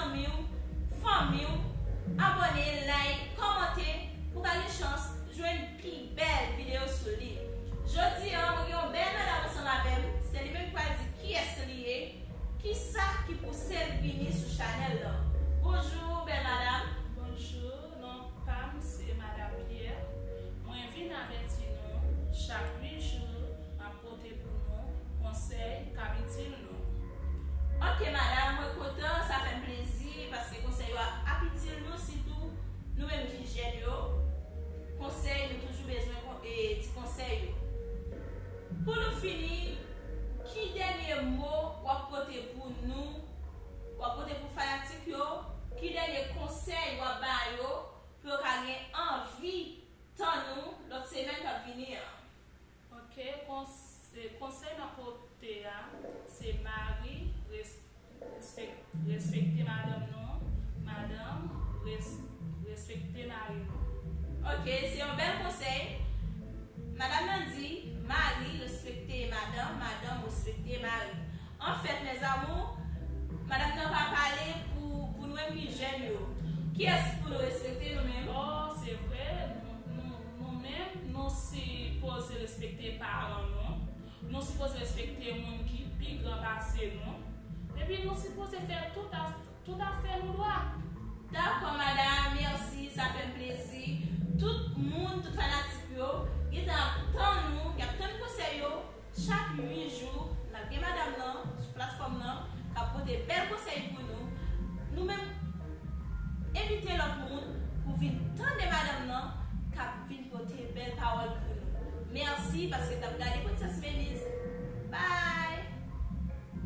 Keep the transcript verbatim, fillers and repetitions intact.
zanmi w, fanmi w, abòne, like, kòmante pou w ka gen chans jwenn pi bèl videyo sou li. Jodi a, mwen gen yon bèl madanm ansanm avè m, se li menm ki pral di kiyès li ye, kisa ki pouse l vini sou chanèl lan. Bonjou, bèl madanm. Bonjou, non pa m se Madanm Pierre. Mwen vin avèti nou, chak uit jou, m ap pote pou nou konsèy k ap itil nou. Ok, madanm, mwen kontan, sa fè m plezi, paske konsèy yo ap itil nou, sitou nou menm ki jèn yo. Konsèy, nou toujou bezwen kon-, e, ti konsèy yo. Pou nou fini, ki dènye mo w ap pote pou nou, w ap pote pou fanatik yo, ki dènye konsèy w ap ba yo, pou yo ka gen anvi tann nou lòt semèn k ap vini an? Ok, kons-, e, konsèy m ap pote a, se mari, res-, respek-, respekte madanm nou, madanm, res-, respekte mari nou. Ok, se yon bèl konsèy. Madanm nan di, mari, respekte madanm, madanm, respekte mari. Anfèt, mes amours, madanm nan pa pale pou, pou nou menm ki jèn yo. Kiyès pou nou respekte nou menm? Oh, se vre, nou, nou, nou menm, nou sipoze respekte paran nou. Nou sipoze respekte moun ki pi gran pase nou. Epi nou sipoze fè tout a, tout afè nou dwat. Dakò, madanm, mèsi, sa fè m plezi. Tout moun, tout fanatik yo, gentan ap tann nou, y ap tann konsèy yo. Chak uit jou, n ap gen madanm nan sou platfòm nan k ap pote bèl konsèy pou nou. Nou menm, envite lòt moun pou vin tande madanm nan k ap vin pote bèl pawòl pou nou. Mèsi paske n ap gade Princess Melise.